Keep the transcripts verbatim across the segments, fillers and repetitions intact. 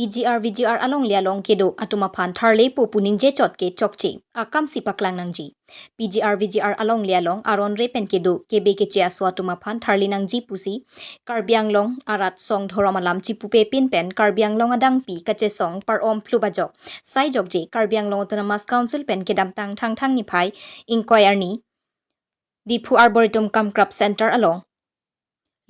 P G R V G R alongle along kedo atum aphan tharlepo pu ningje chot ke chokche akamsi paklang nangji. P G R V G R alongle along aron re pen kedo kebe keche aso atum aphan tharle nangji pusi Karbi Anglong arat song dhorom alam chipupe pin pen Karbi Anglong adangpi kachesong par-om phlu bajok sai jokje Karbi Anglong Autonomous Council pen kedamtang Thangthang niphai ingkoi arni Diphu Arboretum cum Craft Center along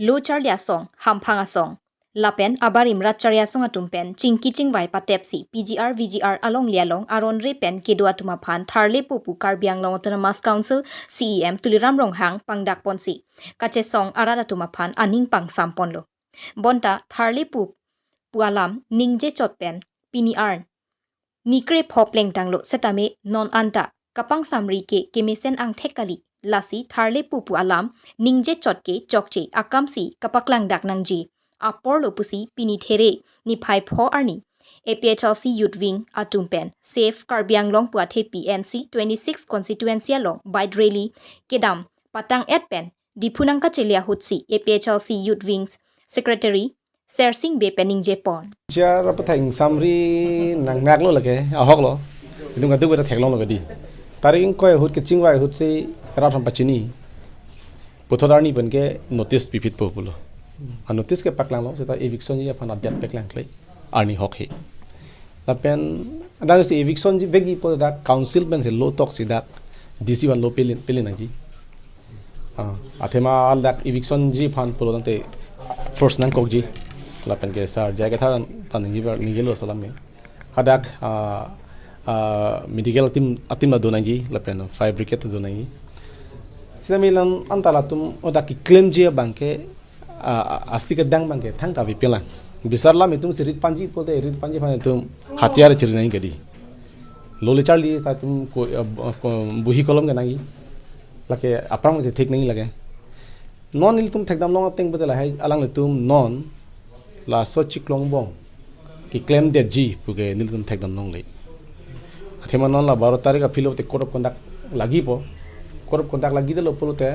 lo charli asong, hamphang asong lapen abarim rat charli asong atum pen chingki chingvai patepsi P G R V G R alongle along aron re pen kedo atum aphan tharlepo pu Karbi Anglong Autonomous Council C E M Tuliram Ronghang pangdak ponsi kachesong arat atum aphan aning pangsam ponlo. Bonta tharlepo pu alam ningje chot pen pini arni kre pho plengtanglo setame non anta kapangsamri ke kemesen angthek kali, lasi tharlepo pu alam ningje chot ke chokche akamsi kapaklang dak nangji apor lo pusi pini There niphai pho arni A P H L C Youth Wing atum pen Save Karbi Anglong pu athepi N C twenty-six constituency along bike rally kedam patang et pen Diphu nangkachele ahutsi A P H L C Youth Wing Secretary Sersing Bey pen ningje pon. Chair apa thang samri nang nak lo lake, ahok lo. Itum kadu kata theklong lo kadi. Tarik ingkoi ahut kechingvai ahutsi rat aphan pachini. Puthot arni pen ke notice piphit po pulo. A notice ke paklang lo, seta eviction ji aphan adet paklang kle. Arni hok he. Lapen adang si eviction ji vekji po dak council pensi lo toksi dak D C aphan lo pele pele nangji. Ah, athema al dak eviction ji aphan pulo tangte force nangkokji. Lapen ke sir J I Kathar aphan ningje ber ningje lo salam ni. Hadak ah, ah, medical team ateam la do nangji lapen fire brigade do nangji. Sita milan anta latum odak keklem ji abang ke ah, ah, asi kedang abang ke thangta vi pelang. Bisar lam itum si rit panji pulote rit panji aphan itum hatiar chiri nangji kadi. Lole charli ta itum ko, ah, ko buhi kolom ke nangji. Lake aphrang si thek nangji lake. Non ilitum thekdam long ateng pulote lahai alanglitum non laso chiklongbom keklem detji puke nelitum thekdam longle. Athema non la baro tarik aphi lote code of conduct lagi po. Code of conduct lagi detlo pulote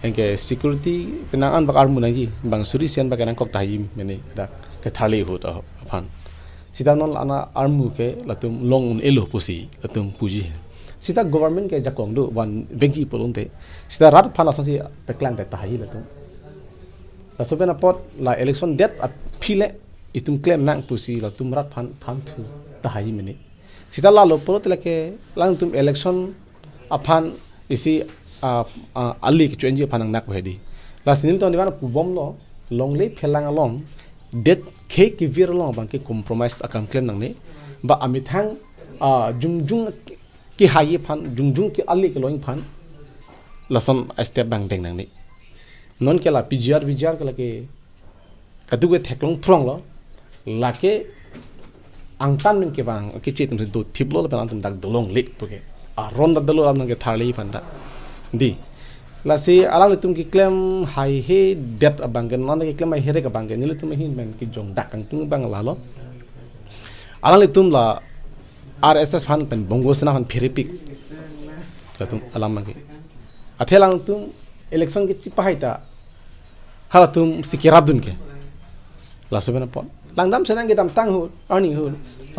anke security penang an bak armu nangji, bang suri sian bak nangkok tahai mene dak ketharli ahut aphan. Sita non la ana armu ke latum long un-elo pusi latum puji. Sita government ke jakong do van vekji pulote. Sita rat aphan asonsi paklang det tahai latum. Laso pen apot la election det aphi le itum klem nang pusi latum rat aphan than thu tahai mene. Sita lalo pulote lake alangtum election aphan isi ah, ah, ali kecho-enji aphan nang nak hedi. Lasi nelitum divan pubom lo longle phelang along det ke kevir along abang ke compromise akam klem nangne. Ba amethang ah, jongjong kehai aphan jongjong ke ali kelong aphan lason a step abang deng nangne. Non ke la P G R V G R ke lake kadu ke theklong phrong lo. Lake angtan men ke bang keche atum si do thip lo lapen atum dak dolongle puke. Aron dak dolo alam nang ketharli aphan ta. Di. Lasi alanglitum keklem haihe det abang ke non keklem haihe det abang ke nelitum ahin men kejong dak kangtung abang lalo. Alanglitum la R S S aphan pen Bongo Sena aphan pherepik. Latum alam abang ke. Athe alangtum election kechipahai ta halatum si kerapdun ke. Laso pen apot. Langdam senang kedamtang ahut, arni ahut.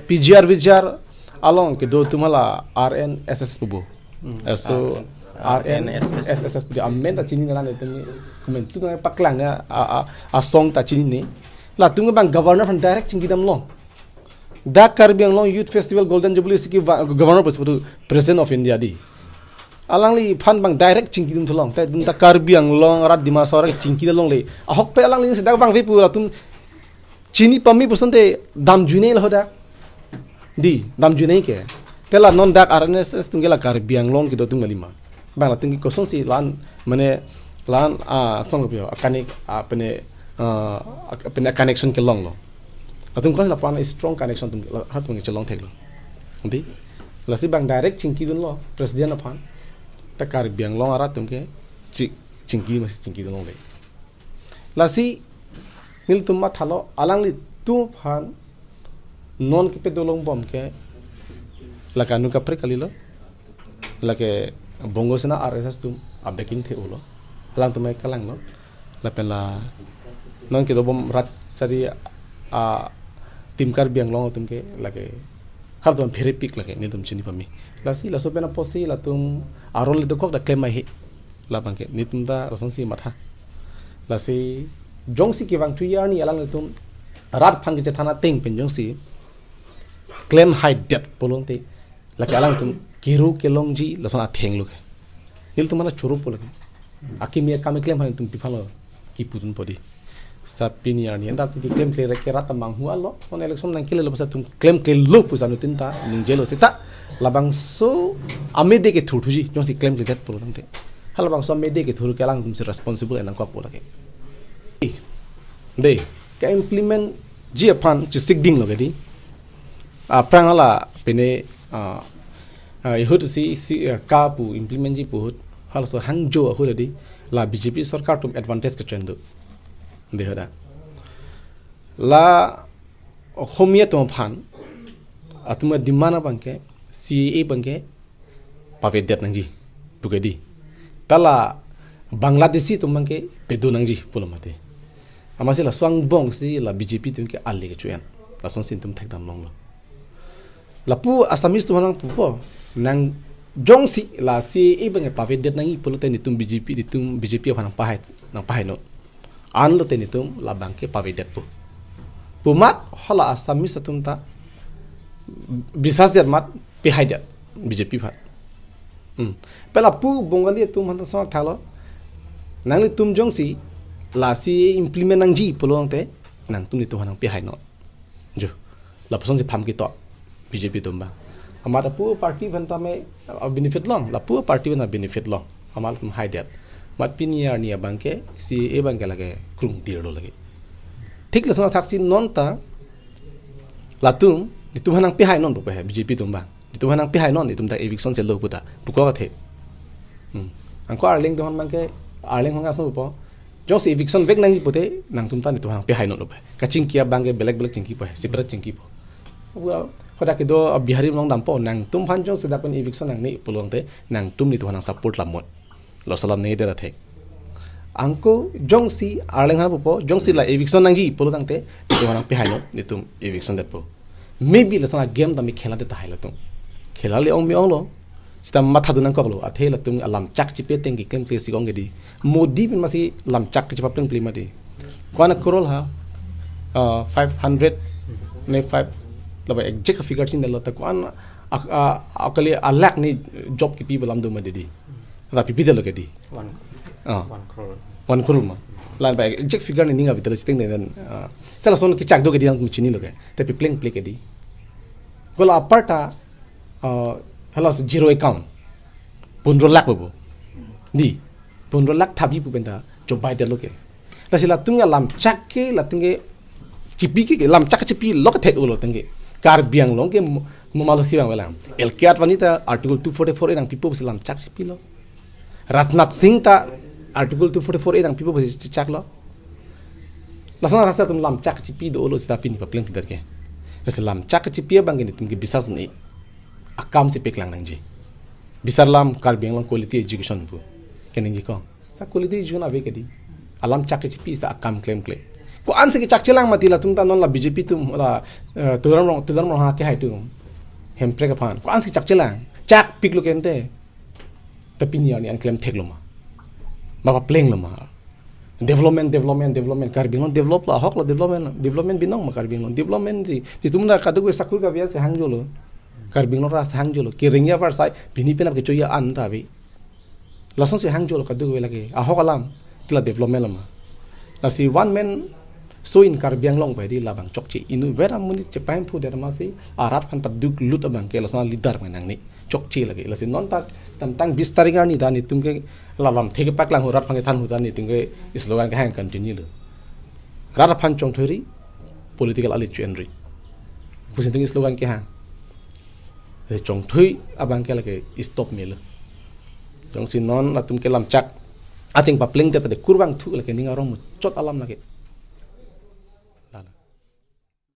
P G R V G R along kedo atum hala R N S S pubo. Hmm. Eso R N, R N S S. R N S S pubo. Amen ta chini nang atum ni. Komentu nang paklang ya, a, a, asong ta chinine. Latum ke bang governor aphan direct chingkidam long. Dak Karbi Anglong Youth Festival Golden Jubilee si ke va-, governor pusi putu President of India di. Alangliphan bang direct chingkidun tholong. Te dun ta Karbi Anglong arat Dimasa arat chingki longle. Ahokpet alangli si dak bang ve pu latum chini pame pu asonte damjui nangji lo dak. Di, damjui nangji ke. Te la non dak R N S S atum ke la Karbi Anglong kedo atum kali ma. Bang latum ke kosonsi la-an mane la-an ah song ke pio, akanik ah pene ah ak-, pene connection kelong lo. Latum kosonsi lapu-an strong connection atum la-, atum ke chelong thek lo. Di. Lasi bang direct chingkidun lo President aphan. Ta Karbi Anglong arat atum ke chi-, chingki mas chingkidun longle. Lasi nelitum mathalo alanglitum aphan non kepedo longbom ke lake anu kaprek kali lo. Lake Bongo Sena R S S atum a backing the-o lo. Alangtum mai kalang lo. Lapen la non kedobom rat chari a Tim Karbi Anglong atum ke lake halatum pherepik lake nelitum chini pame. Lasi laso pen apotsi latum arol le dokok ta klem ahe. Labang ke nelitum ta lasonsi matha. Lasi jongsi kevang three year ni alanglitum rat aphan kechethan ateng pen jongsi klem haidet pulote lake alangtum kiru kelongji lason athenglo ke. Nelitum mana choro po lake. Akimi akam keklem aphan tum pi aphanlo kipudun po dei. Seta pini arni anta pi klemkle reke rat ta manghu alo. Non election nangkele lo basa tum klemklelo pusi anuttin ta ningjelo seta labangso amede kethurthuji jongsi klemkledet pulo tangte. Halabangso amede kethur ke alangtumsi responsible enangkokpo lake. Dei, ke-implement ji aphan chesik dinglo ke dei. Aphrang hala pine, ah, ah, ihut si, si, ah, ka pu implement ji pu ahut. Halaso hangjo ahut dei. La B J P sorkar atum advantage kecho-en do. Dei hadak. La Ohomia atum aphan, atum a-demand abang ke, C A A abang ke, pavedet nangji, pu ke dei. Ta la Bangladeshi atum abang ke, pedo nangji, pulo mati. Amatsi laso angbong si la B J P atum ke ale kecho-en. Lasonsi nelitum thekdam longlo. Lapu Assamese atum aphan nangpupo, nang jongsi la C A A abang ke pavedet nangji pulote nelitum B J P, nelitum B J P aphan nangpahai, nangpahainon. Anlote nelitum labang ke pavedetpo pu amat hala Assamese atum ta bisas det amat pehaidet B J P aphan. Hmm. Pe lapu Bengali atum aphan ta lason thaklo. Nanglitum jongsi la C A A implement nangji pulote nangtum nelitum aphan nangpehainon. Jo, lapusonsi pham ketok B J P atum abang. Amat lapu party aphan tame, ah, benefit long, lapu party aphan benefit long. Amat latum haidet. Amat pini arni abang ke, C A A abang ke lake krungdirlo lake. Thik lason athaksi non ta, latum, nelitum aphan nangpehainon pupe, B J P atum abang. Nelitum aphan nangpehainon, nelitum ta eviction selo puta. Puko kathe. Hmm. Anke Arleng atum aphan abang ke, Arleng hong aso pupo. Jongsi eviction vek nangji pute, nangtum ta nelitum aphan nangpehainon pupe. Kachingki abang ke belek belek chingkipo, separate chingkipo. Wa, hadak kedo, ah, Bihari along dampo, nangtum aphan jongsi dak pen eviction nangne pulote, nangtum nelitum aphan nangsupport lamon. Laso alam nedet athek. Anke jongsi Arleng aphan pupo, jongsi la eviction nangji pulo tangte, nelitum aphan nangpehainon, nelitum eviction detpo. Maybe lason a-game tame khela det tahai latum. Khela le ong me-onglo. Seta mathadun nangkoklo. Athe latum alamchak chipi ateng ke klemkle si ong ke dei. Modi pen amatsi lamchak chipapleng pli ma dei. Ko-an a-crore ha? Ah, five hundred ne five, laba exact figure chinilo ta ko-an a, a, a, kali a lakh ne job kipi alam do ma dei dei. Ra pipi detlo ke dei. One, ah, one crore. One crore ma. La ba exact figure ne ning avedetlo chiteng den, ah, seta lason kechak do ke dei nangtum chinilo ke. Te pipleng ple ke dei. Ko la aparta, ah, halaso zero account. Pondro lakh bobo. Dei. Pondro lakh thabi pu penta chobai detlo ke. Lasi latum ke lamchak ke, latum ke chipi ke, ke lamchak chipilo ke thek-olo tangke. Karbi Anglong ke mo-, mo malo si abang belang. L K Advani ta Article two forty-four A nangpipo pusi lamchak chipilo. Rajnath Singh ta Article two forty-four A nangpipo pusi chechaklo. Lason rasa atum lamchak chipi do-olo seta pini papleng pintar ke. Lasi lamchak chipi abang ke nelitum ke bisas ne. Akam si peklang nangji. Bisar alam Karbi Anglong quality education pu. Keningje kong. Ta quality education ave ke dei. Alamchak chipi seta akam klemkle. Ko-ansi kechakchelang mati latum ta non la B J P atum la, eh, Tuliram Rong, Tuliram Ronghang kehai atum. Hemprek aphan. Ko-ansi kechakchelang. Chakpiklo ke ante. Ta pini arni an klem theklo ma. Ma paplenglo ma. Development, development, development. Karbi Anglong develop lo, ahoklo development. Development binong ma Karbi Anglong. Development dei. Nelitum ta kadokave sakur kave-an si hangjolo. Karbi Anglong arat si hangjolo. Kerengji avar sai, pini penap kecho-i an ta ave. Lasonsi hangjolo kadokave lake. Ahok alam. Ti la development lo ma. Lasi one man show in Karbi Anglong pu dei labang chokche. Inut vera monit chepahemphu det amatsi arat aphan paduk lut abang ke lason leader abang nangne. Chokche lake. Lasi non ta tangtang bis tarik arni ta nelitum ke la lamthe kepaklang hu rat aphan kethan hu ta nelitum ke slogan kehang continue lo. Rat aphan chongthui ri, political alit cho-enri. Pusi nelitum slogan kehang. Lasi chongthui abang ke lake stop melo. Jongsi non latum ke lamchak ateng paplengdet pade kurvangthu lake ning arong muchot alam lake.